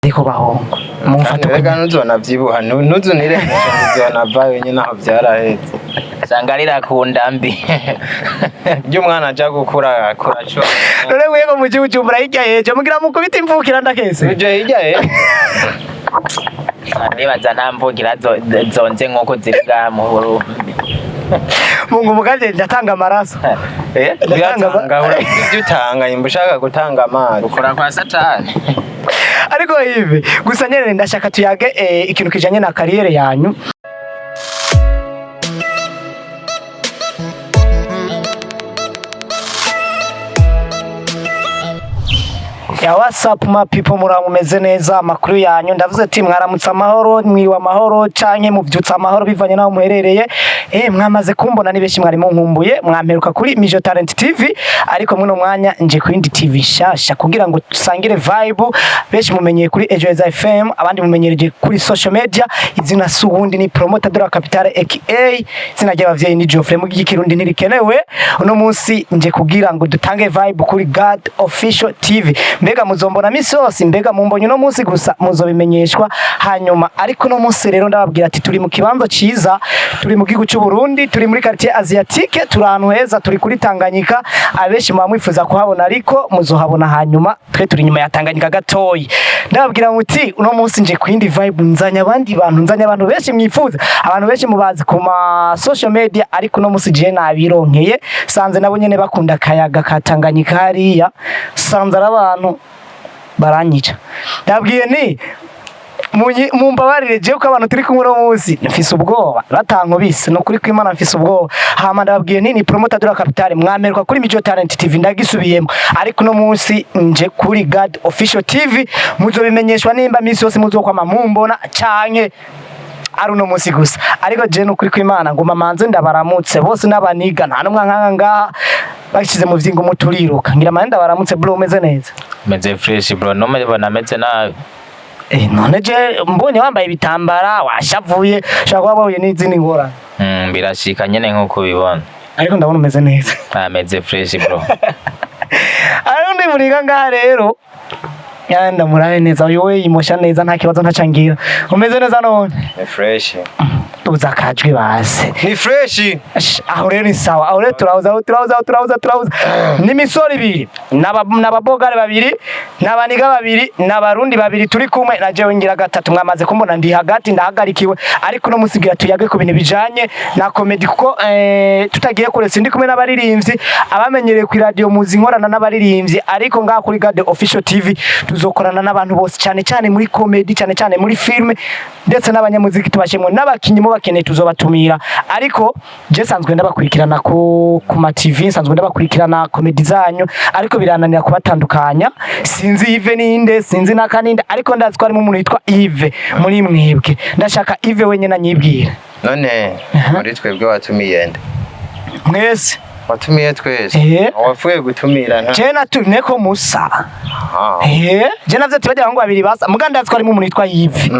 Ariko bahongo mumfate uko. Rega ntuzonavyibuha, ntuzonirengesha, ntuzonavayo nyene, aho vyaraheze. Usanga rirakunda mbi. Ibyo umwana aja gukura akura co. None mwego mu gihugu cyumbura hirya yejo mugira mukubita imvukira ndakese. Uje hirya ye. Nibaza nta mvukira zonze nk'uko ziri ngaha mu Burundi. Mungu muganje ndatanga amaraso. Eh? Ndatanga Uyatanga, urabizi ibyo utanga, nimba ushaka gutanga amazi. Ukora kwa Satani. Ariko hivi gusa nyene ndashaka tuyage ikintu kijanye na carrière yanyu. Ya, what's up my people, muramumeze neza? Amakuru yanyu? Ndavuze ati mwaramutse amahoro, mwiriwe amahoro, canke muvyutse amahoro, bivanye naho muherereye. Mwamaze kumbona, ni benshi mwari munkumbuye, mwamperuka kuri Mijo Talent TV, ariko muno mwanya nje ku yindi TV nshasha kugira ngo dusangire vibe. Benshi mumenyeye kuri Ejo Heza FM, abandi mumenyereje kuri social media. Izina si uwundi, ni Promoter de la Capitale, aka izina ry'abavyeyi ni Geoffrey, mu gikirundi ntirikenewe. Uno munsi nje kugira ngo dutange vibe kuri God Official TV. Mbega muzombona misi yose? Mbega mumbonye uno munsi gusa? Muzobimenyeshwa hanyuma. Ariko uno munsi rero ndababwira ati turi mu kibanza ciza, turi mu gihugu cy'u Burundi, turi muri quartier asiatique, turi ahantu heza, turi kuri Tanganyika. Abenshi muba mwifuza kuhabona, ariko muzohabona hanyuma. Twe turi inyuma ya Tanganyika gatoyi. Ndababwira muti uno munsi nje ku yindi vibe, nzanye abandi bantu, nzanye abantu benshi mwifuza, abantu benshi mubazi ku ma social media, ariko uno munsi je nabironkeye, sanze nabo nyene bakunda akayaga ka Tanganyika hariya, sanze ari abantu baranyica. Ndabwiye ni mumbabarire jewe ko abantu turi kumwe uno munsi mfise ubwoba batankubise, no kuri kw'Imana mfise ubwoba. Hama ndababwiye nti ni Promoter de la Capitale, mwamerwa kuri Mijo Talent TV, ndagisubiyemo, ariko uno munsi nje kuri God Official TV. Muzobimenyeshwa nimba misi yose muzokwama mumbona canke ari uno munsi gusa. Ariko je nukuri kw'Imana nguma manze ndabaramutse bose n'abaniga, nta n'umwe nkanga ngaha bashize mu vyingo muturiruka ngira mande ndabaramutse. Bro, umeze neza? Meze fresh bro, none mbona meze nabi. None je mbonye wambaye ibitambara washavuye, ushobora kuba wahuye n'izindi ngorane. Birashika nyene nkuko ubibona. Ariko ndabona umeze neza. Ah, meze fresh bro. Ariko ndi muriga ngaha rero ya ndamurabe neza, uyu we yimosha neza, nta kibazo ntacangira. Umeze neza none? Ni fresh. Tuza akajwi basi. Ni fresh. Aho rero ni sawa, aho rero turahuza, aho turahuza, aho turahuza, turahuza. N'imisoro ibiri, n'ababogare babiri, n'abaniga babiri, n'abarundi babiri turi kumwe na jewe ngira gatatu. Mwamaze kumbona ndi hagati, ndahagarikiwe, ariko no musigira tuyage ku bintu bijanye na comedy, kuko tutagiye kure sindi kumwe n'abaririmbyi. Abamenyereye ku radio muzi nkorana n'abaririmbyi, ariko ngaha kuri God Official TV tuzokorana n'abantu bose, cyane cyane muri comedy, cyane cyane muri film, ndetse n'abanyamuziki tubashemwe, n'abakinyi mubakeneye tuzobatumira. Ariko je sanzwe ndabakurikirana ku ma TV, nsanzwe ndabakurikirana comedy zanyu, ariko birananira kubatandukanya. Sinzi Yves ninde, sinzi nakaninde, ariko ndazi ko harimo umuntu yitwa Yves muri mwebwe. Ndashaka Yves wenyene anyibwira. None muri twebwe watumiye nde? Mwese. Watumiye twese? Eh. Wapfuye gutumira nta Je natumye ko musa. Ah. Je navyo tibajya ngo babiri basa, muga ndazi ko harimo umuntu yitwa Yves.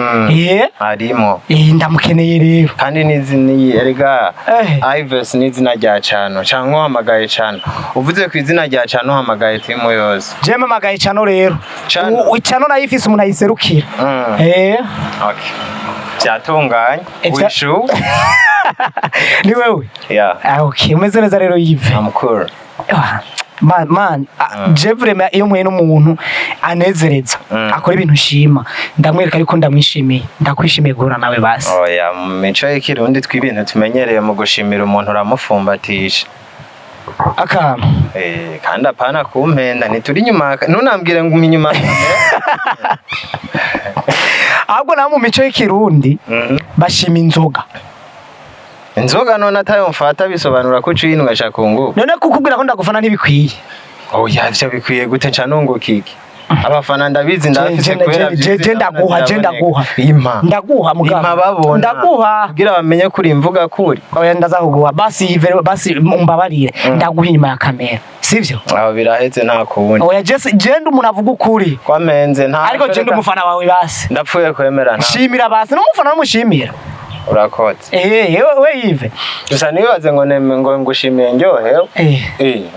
Harimo. Ndamukeneye rero. Kandi n'izina erega. Ives ni izina rya cano, canke uhamagaye cano, uvuze ku izina rya cano uhamagaye timu yose. Je mpamagaye cano rero. Cano. Cano nayo ifise umuntu ayiserukira. Okay, byatunganye. Wishu. Ni wewe? Yeah. Ah, okay, umeze neza rero Yves? I'm cool. Ah, man, man, je vraiment iyo mpuye n'umuntu anezereza, akora ibintu nshima, ndamwereka yuko ndamwishimiye. Ndakwishimiye guhura nawe basi. Oya, mu mico y'ikirundi tw'ibintu tumenyereye mu gushimira umuntu uramufumbatisha. Akantu. Kandi apana kumpenda, ntituri inyuma, ntunambwire ngo inyuma. Ahubwo nawe mu mico y'ikirundi bashima inzoga. Inzoga none atayo mfata bisobanura ko uciyinywesha ku ngufu? None kukubwira ko ndagufana ntibikwiye? Oya, ivyo bikwiye gute? Nca nunguka iki? Abafana ndabizi ndabafise kubera Je ndaguha, je ndaguha. Impa. Ndaguha mugabo. Impa babona. Ndaguha. Kugira bamenye kuri imvuga kuri. Oya, ndaza kuguha basi Yves, basi umbabarire, ndaguha inyuma ya kamera, sivyo? Aho biraheze, nta kuwundi. Oya, je ndi umuntu avuga ukuri. Kwamenze nta. Ariko je ndi umufana wawe basi. Ndapfuye kwemera nta. Shimira basi, n'umufana n'umushimira. Urakoze. We Yves. Gusa ntibibaze ngo ngo ngushimiye ndyohewe.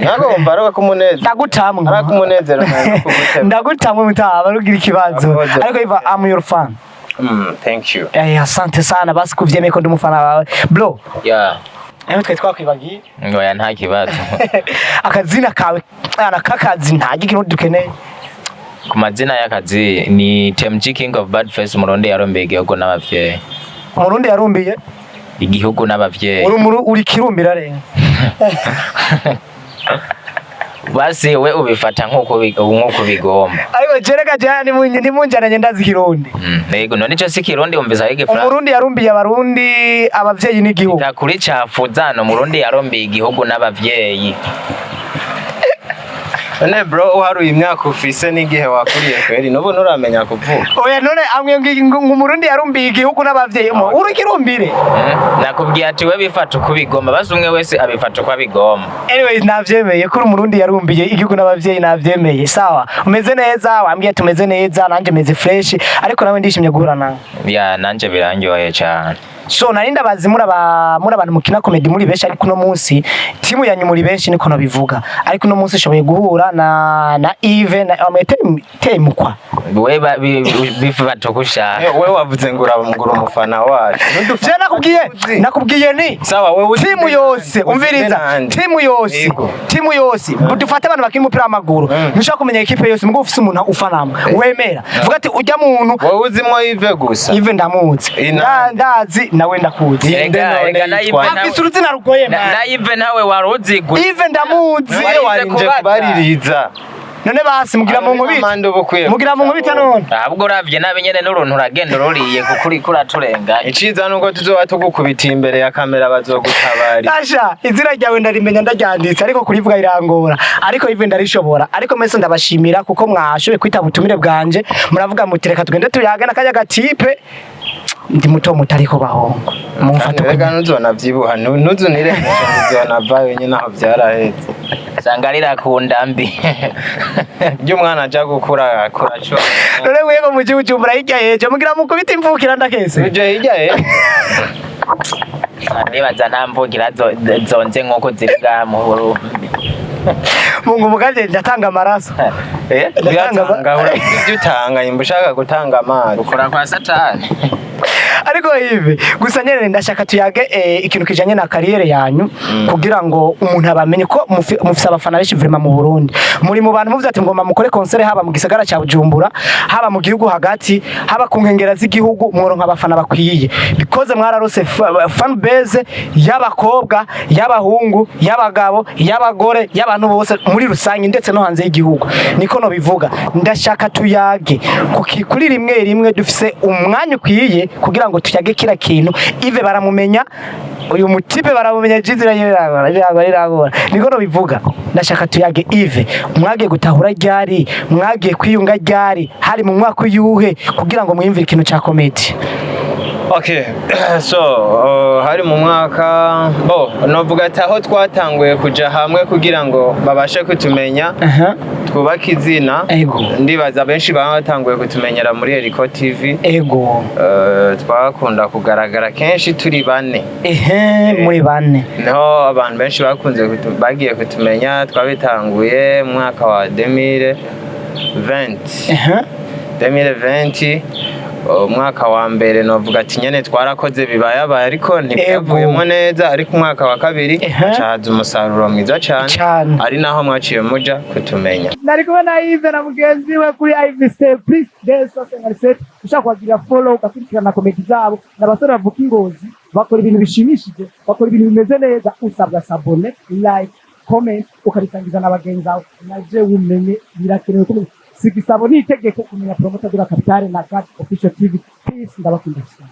Ntabwo wumva ari akumunezero. Ndagutamwe. Ari akumunezero ntabwo kugutema. Ndagutamwe mutaba rugira ikibazo. Urakoze. Ariko Yves, I'm your fan. Thank you. Asante sana basi kuvyemeye ko ndi umufana wawe. Bro, Yeah. twe twakwibagiye. Oya, nta kibazo. Akazina kawe ana kakazi nta ikintu dukeneye. Ku mazina y'akazi ni TMG, King of Bad Face, Murundi yarombeye igihugu n'abavyeyi. Umurundi yarumbiye Igihugu n'abavyeyi. Uri uri kirumbira rero. Basi we ubifata nk'uko bigomba. Ariko jereka jana nimunjana ndazi Kirundi. Yego, none ico si Kirundi, wumvise aho Igifaransa. Umurundi yarumbiye abarundi, abavyeyi n'igihugu. Kuri cafuza no Murundi yarombeye igihugu n'abavyeyi. None bro, uharuye imyaka ufise n'igihe wakuriye, kweri n'ubu nturamenya kuvuga? Oya, none amwe ngo umurundi yarumbiye igihugu n'abavyeyi, uri kirumbire. Nakubwiye ati we bifata uko ubigomba, basi umwe wese abifata uko abigomba. Anyway, navyemeye ko uri umurundi yarumbiye igihugu n'abavyeyi, navyemeye. Sawa, umeze neza, wambwiye tumeze neza, nanje meze fresh, ariko nawe ndishimye guhura nawe. Ya, nanje birandyoheye cane. So nari ndabazi muri abantu mukina comedy muri benshi, ariko uno munsi timu yanyu muri benshi niko nabivuga, ariko uno munsi shoboye guhura na Yves na amete temukwa. We bifata uko ushaka. We wavuze ngo urabungura umufana wacu. Je nakubwiye ni Sawa, wewe timu yose, umviriza, timu yose. Yego. Timu yose, dufate abantu bakina umupira w'amaguru, ntushobora kumenya ekipe yose mugo ufise umuntu ufanamwe wemera, vuga ati ujya muntu. Wowe uzimwo Yves gusa. Yves ndamuzi. Ina- Ndazi nawe ndakuzi. Inde Erega- none erega na yitwa Yves nde? Afise uruzina rugoye, man. Na Yves nawe wari uzi Yves ndamuzi. Wewe warinje kubaza. kubaririza. None basi mugira mu nkubita. Amande uba ukwiye. Mugira mu nkubita none. Ahubwo uravye nabi nyene n'uruntu uragenda ururiye kuko uriko uraturenganya. Iciza nuko tuzoba tugukubitiye imbere ya kamera bazogutabari. Asha, izina ryawe ndarimenya, ndaryanditse, ariko kurivuga irangora, ariko Yves ndarishobora. Ariko mwese ndabashimira kuko mwashoboye kwitaba ubutumire bwanje, muravuga muti reka tugende tuyage n'akanya gatipe ndi muto muto, ariko bahongo mumfate uko. Rega ntuzonavyibuha, ntuzunirengeshe, ntuzonavayo nyene aho vyaraheze. Usanga rirakunda mbi. Ibyo umwana aja gukura akura co. None mwego mu gihugu cy'umbura hirya yejo mugira mukubita imvukira ndakese. Uje hirya ye. Nibaza nta mvukira zonze nk'uko ziri ngaha mu Burundi. Mungu muganje ndatanga amaraso. Eh? Uyatanga, urafise ivyo utanga, nimba ushaka gutanga amazi. Ukora kwa satani. Ariko hivi gusa nyene ndashaka tuyage ikintu kijanye na carrière yanyu kugira ngo umuntu abamenye ko mufise abafana benshi vraiment mu Burundi. Muri mu bantu muvuze ati ngomba mukore concert, haba mu gisagara ca Bujumbura, haba mu gihugu hagati, haba ku nkengera z'igihugu, mworonka abafana bakwiye because mwararose fan base y'abakobwa, y'abahungu, y'abagabo, y'abagore, y'abantu bose muri rusange, ndetse no hanze y'igihugu niko no bivuga. Ndashaka tuyage kuri rimwe rimwe, dufise umwanya ukwiye kugira ngo tuyage kila kintu. Yves baramumenya, uyu mutipe baramumenya, jizira biragora biragora biragora, niko no bivuga. Ndashaka tuyage, Yves, mwagiye gutahura ryari? Mwagiye kwiyunga ryari? Hari mu mwaka uyuhe kugira ngo mwiyumvire ikintu ca comedy? Okay, so hari mu mwaka bo novuga ati aho twatanguye kuja hamwe kugira ngo babashe kutumenya, twubake izina. Ndibaza benshi batanguye kutumenyera muri Eriko TV. Twakunda kugaragara kenshi turi bane. Ehe, muri bane. Niho abantu benshi bakunze bagiye kutumenya. Twabitanguye mu mwaka wa 2020. 2020, umwaka wa mbere novuga ati nyene twarakoze bibayabaye, ariko ntibyavuyemo neza, ariko umwaka wa kabiri haza umusaruro mwiza cane, Cane. ari naho mwaciye muja kutumenya. Nari kumwe na Yves na mugenzi we kuri Ivy Please Dance Set. Ushaka kubagira follow, ugakurikirana comedy zabo, n'abasore bavuka ingozi, bakora ibintu bishimishije, bakora ibintu bimeze neza. Usabwa s'abonner, like, comment, ukabisangiza na bagenzi bawe. Na je umenye birakenewe kumenya, si igisabo ni itegeko kumenya Promoter de la Capitale na God Official TV. Peace, ndabakunda cyane.